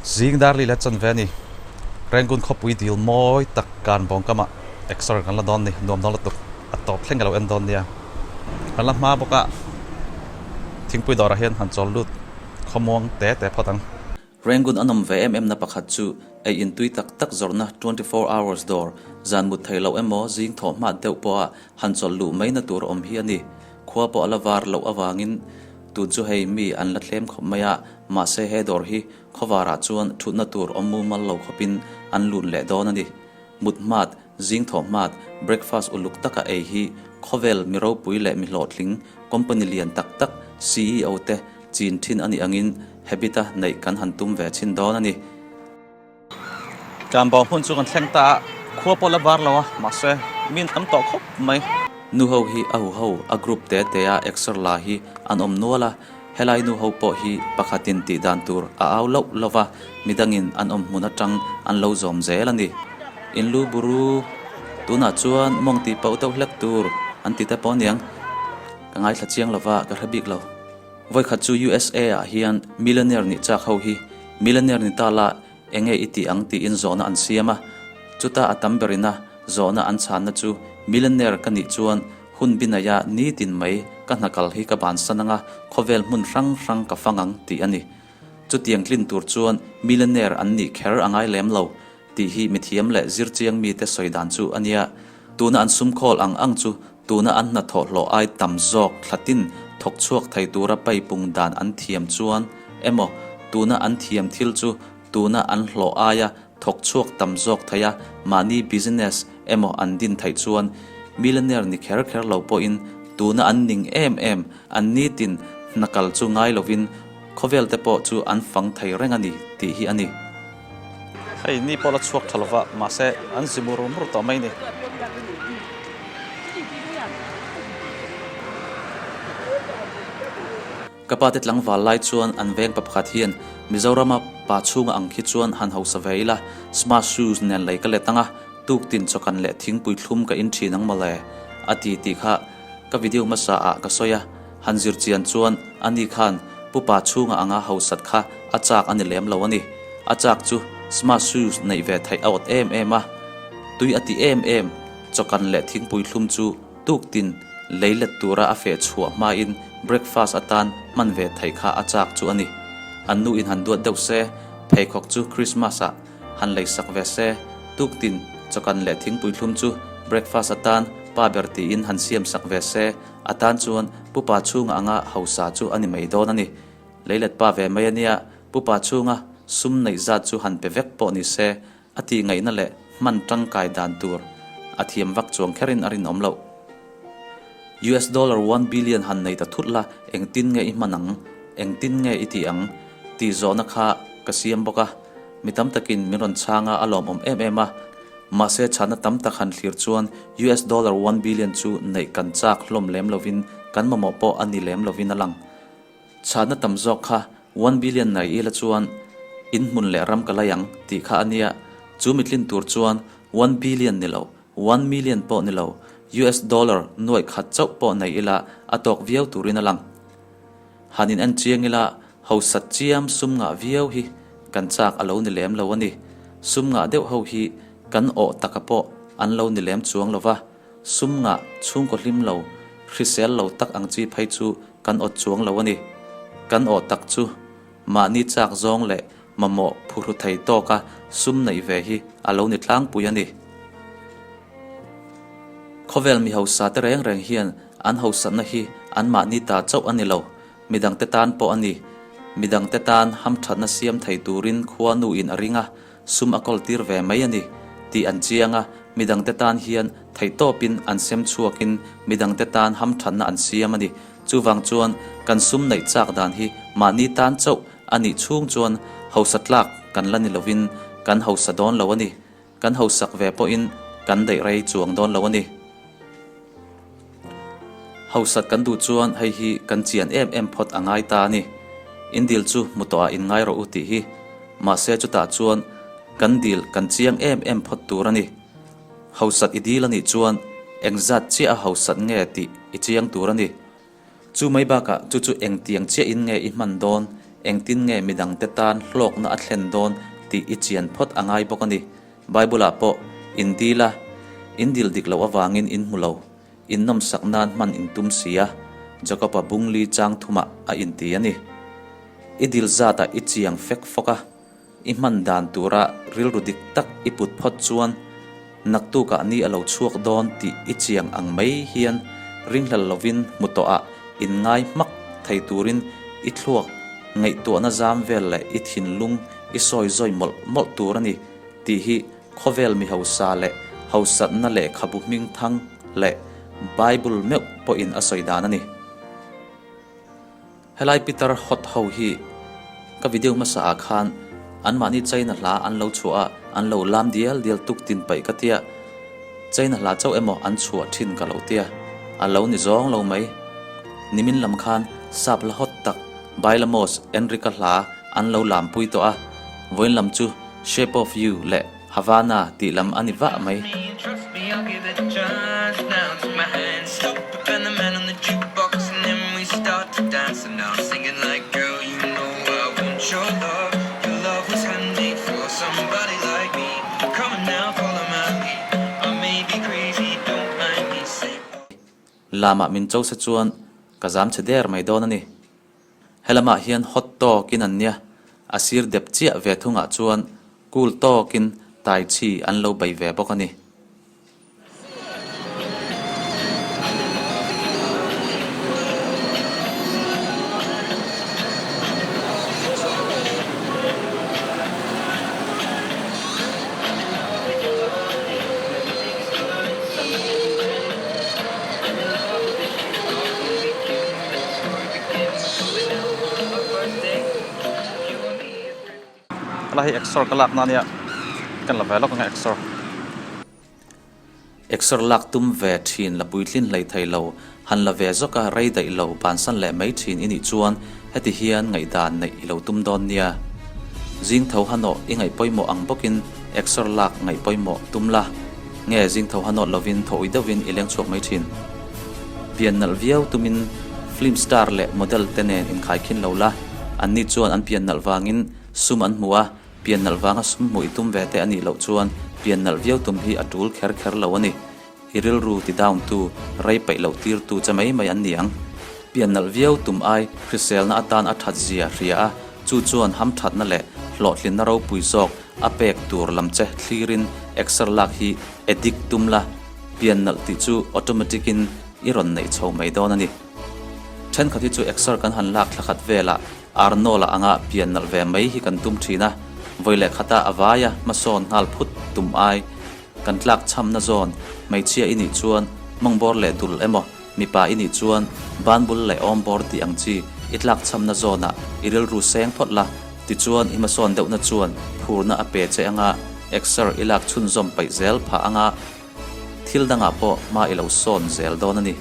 Zing dar li leh chanve a ni. Rangoon khawpui dil mawi tak kan bawng kamah exer kan la dawn ni, nuam dawn lutuk a tawp thleng ka lo en dawn nia. Kan la hma bawk a, thingpui dawrah hian han chawl lut khawmuang te te phawt ang. Rangoon a nawm ve em em na pakhat chu ei in tui tak tak zawrhna 24 hours dawr, zan mut theih loh emaw zing thawh hmat deuh pawha han chawlh luh mai na tur awm hi a ni. Khua pawh a la var loh avangin tun chu hei mi an la thlem khawp mai a, mahse he dawr hi khawvarah chuan thutna tur awm mumal lo khawpin an lun leh dawn a ni. Mut hmat, zing thawh hmat, breakfast uluk taka ei hi khawvel mi ropui leh mi hlawhtling company lian tak tak ceo te chin thin a nih angin habit-a neih kan han tum ve chhin dawn a ni. Tlanbo hmun chu kan thleng ta a, khua pawh la var lo a, mahse mi an tam tawh khawp mai. Nu ho hi a huho a group te te a exer la hi an awm nual a, helai nu ho pawh hi pakhatin tih dan tur a au loh lo va, midangin an awm hmun atang an lo zawm zel a ni. In lu buru tunah chuan mawng tih pauh deuh hlek tur an ti te pawh aniang, ka ngaithla chiang lo va, ka hre bik lo. Vawikhat chu USA ah hian millionaire nih chak ho hi millionaire ni ta la enge i tih ang tiin zawhna an siam a, chuta a tam berina zawhna an chhanna chu millionaire ka nih chuan hun binaia nitin mai ka hna kal hi ka bansan anga khawvel hmun hrang hrang ka fang ang tih a ni. Chutiang tlin tur chuan millionaire an nih kher a ngai lem lo tih hi mithiam leh zirchiang mite sawi dan chu a nia. Tuna an sumkhawl ang ang chu Tuna an hnathawh hlawh ai tam zawk thlatin thawk chhuak thei tura paipung dan an thiam chuan emaw, tuna an thiam thil chu tuna an hlawh aia thawk chhuak tam zawk thei a mahni business emaw an din theih chuan millionaire ni kher kher lo pawhin tuna an ning em em an nitin hna kal chu ngai lovin khawvel te pawh chu an fang thei reng a ni tih hi a ni. Hei ni pawh la chhuak tha lova mahse an zi mur mur tawh mai ni. Ka pa te tlangval lai chuan an veng pa pakhat hian Mizorama pa chhunga ang khi chuan han hausa ve ila, smart shoes nen lei ka let anga, tuktin chawkan leh thingpui thlum ka in thin ang mawle a ti tih kha ka video hmasa ah ka sawi a. Han zir chian chuan ani khan pu pa chhunga anga hausat kha a chak a ni lem lo a ni. A chak chu smart shoes neih ve theih a awt em em a. Tui a ti em em, chawkan leh thingpui thlum chu tuktin lei let tura a feh chhuah hmain breakfast atan hman ve theih kha a chak chu a ni. An nu in han duat deuh se, pheikhawk chu Christmas ah Han lei sak ve se, tuktin chawkan leh thingpui thlum chu breakfast atan pa ber tiin han siam sak ve se, a tan chuan pupa chhunga anga hausa chu a ni mai dawn a ni. Leilet pa ve mai a nia, pupa chhunga sum neih zat chu han pe vek pawh ni se, a tih ngaihna leh hman tangkai dan tur a thiam vak chuang kherin a rinawm loh. US dollar one billion han nei ta thut la, engtin nge i hman ang? Engtin nge i tih ang? Tih zawhna kha ka siam bawk a. Mi tam takin min rawn chhang a, a lawmawm em em a. Mahse chhana tam tak han thlir chuan US dollar one billion chu neih kan chak hlawm lem lovin kan mamawh pawh a ni lem lovin a lang. Chhana tam zawk kha one billion nei ila chuan in hmun leh ram ka lai ang tih kha a nia. Chu mitlin tur chuan one billion ni lo, one million pawh ni lo, US dollar nuaih khat chauh pawh nei ila a tawk viau turin a lang. Han in en chiang ila Hausat chiam sum ngah viau hi kan chak a lo ni lem lo a ni. Sum ngah deuh ho hi kan awh taka pawh an lo ni lem chuang lo va, sum ngah chhungkaw hlim lo, hrisel lo tak ang chi phei chu kan awt chuang lo a ni. Kan awh tak chu mahni chak zawng leh mamawh phuhru thei tawka sum neih ve hi a lo ni tlangpui a ni. Khawvel mi hausa te reng reng hian an hausatna hi anmahni ta chauh a ni lo. Midangte tan pawh a ni. Midangte tan hamthatna siam thei turin khua nuin a ring a, sum a kawl tir ve mai a ni tih an chiang a, midangte tan hian theihtawpin an sem chhuakin midangte tan hamthatna an siam a ni. Chuvang chuan kan sum neih chak dan hi mahni tan chauh a nih chhung chuan hausa tlak kan la ni lovin kan hausa dawn lo a ni. Kan hausak ve pawhin kan daih rei chuang dawn lo a ni. Hausat kan duh chuan hei hi kan chian em em phawt a ngai ta a ni. In dil chu hmu tawh ah in ngai rawh u tih hi. Mahse chutah chuan kan dil kan chiang em em phawt tur a ni. Hausat i dil a nih chuan engzat chiah a hausat nge tih i chiang tur a ni. Chu mai bakah chu chu engtiang chiahin nge i hman dawn? Engtin nge midangte tan hlawkna a thlen dawn tih i chian phawt a ngai bawk a ni. Bible-ah pawh, In dil a, in dil dik loh avangin in hmu lo, in nawmsak nan hman in tum si a, Jakob-a bungli chang thumah a inti a ni. I dil zatah i chiang fek fawk a. I hman dan tura rilru dik tak i put phawt chuan naktukah ni a lo chhuak dawn tih i chiang ang mai hian ringhlel lovin hmu tawhah inngai hmak thei turin i thluak ngaihtuahna zam vel leh i thinlung i sawi zawi mawlh mawlh tur a ni tih hi khawvel mi hausa leh hausatna lehkhabu hmingthang leh Bible meuh pawhin a sawi dan a ni. Helai Peter hot ho hi ka video hmasa ah khan anmahni China hla an lo chhuah a, an lo lam dial dial tuk tin paih ka tia, China hla chauh emaw an chhuah thin ka lo tia, a lo ni zawng lo mai. Nimin lam khan sap hla hot tak Bailamos Enrica hla an lo lam pui tawh a, vawiin lam chu Shape of You leh Havana tih lam a ni vah mai. Lamah min cho se chuan ka zam chhe der mai dawn a ni. Helamah hian hot tawkin an nia, a sir dep chiah ve thungah chuan cool tawkin tai chi an lo bei ve bawk a ni. Helai hi exer ka lakna ania kan la ve lawk ang e exer. Exer lak tum ve thin la puitlin hlei thei lo, han la ve zawk a rei daih lo bansan leh mai thin i nih chuan heti hian ngaihdan neih i lo tum dawn nia. Zing tho hanawh i ngaih pawimawh ang bawkin exer lak ngaih pawimawh tum la. Nge zing tho hanawt lovin thaw ui deuhin i leng chhuak mai thin. Pian nalh viau tumin film star leh model te nen inkhaikhin lo la, anni chuan an pian nalh vangin sum an hmu a, pian nalh vanga sum hmuh i tum ve te a nih loh chuan pian nalh viau tum hi a tul kher kher lo a ni. I rilru ti down tu, rei peih loh tir tu che mai mai an ni ang. Pian nalh viau tum ai hriselna atan a that zia hria a, chu chuan hamthatna leh hlawhtlinna ropui zawk a pek tur lam che thlirin exer lak hi addict tum la, pian nalh tih chu automatic in i rawn neih chho mai dawn a ni. Thenkhat hi chu exer kan han lak thla khat velah Arnold a anga pian nalh ve mai hi kan tum thin a, vawi leh khata a vaia hmasawn nghal phut tum ai kan tlak chhamna zawn hmeichhia i nih chuan mawngbawr leh dul emaw Mipa i nih chuan banbul leh awmbawr tih ang chi i tlakchhamna zawnah i rilru seng phawt la, tichuan i hmasawn deuhna chuan phurna a pe che anga exer i lak chhunzawm paih zel phah anga thil dangah pawh hma i lo sawn zel dawn a ni.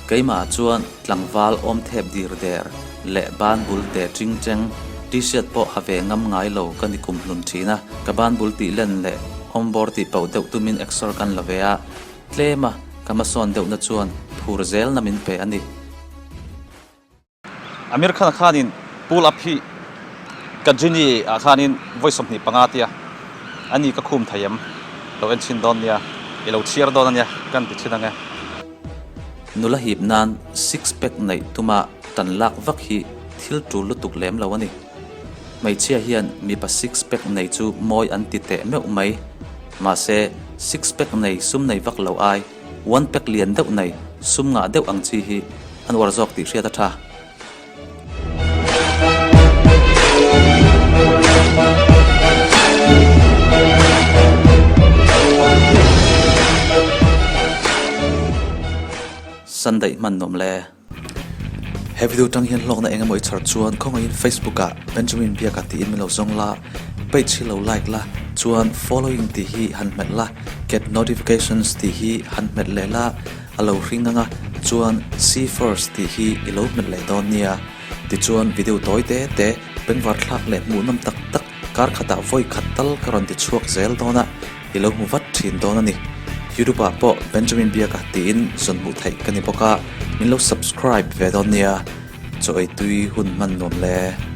Keimahah chuan tlangval awm thep dir der leh banbul te ching cheng t-shirt pawh ha ve ngam ngai lo ka ni kum hlun thin a, ka banbul tih len leh awmbawr tih pauh deuh tumin exer kan la ve a, Tlem a, ka hmasawn deuhna chuan phur zelna min pe a ni. Amir Khan-a khanin pull up hi Gajini ah khanin vawi 25 tia a ni ka khum thei em? Lo en chhin dawn nia, i lo chhiar dawn a nia kan ti chhin ang e. Nula hip nan six pack neih tuma tan lak vak hi thil tul lutuk lem lo a ni. Hmeichhia hian mipa six pack nei chu mawi an ti teh meuh mai. Mahse, six pack nei sum nei vak lo ai, one pack lian deuh nei sum ngah deuh ang chi hi an uar zawk tih hriat a tha. Sunday hman nuam le. He video tang hian hlawkna eng emaw i chhar chuan khawngaihin Facebook ah Benjamin Biaka tiin min lo zawng la, page hi lo like la, chuan following tih hi han hmet la, get notifications tih hi han hmet leh la, a lo hring ang a, chuan see first tih hi i lo hmet leh dawn nia. Tichuan video tawi te te, bengvar thlak leh hmuhnawm tak tak kar khatah vawi khat tal ka rawn ti chhuak zel dawn a. I lo hmu vat thin dawn a ni. YouTube ah pawh Benjamin Biaka tiin zawn hmuh theih ka ni bawk a, min lo subscribe ve dawn nia. Chaw ei tui hun hman nuam le.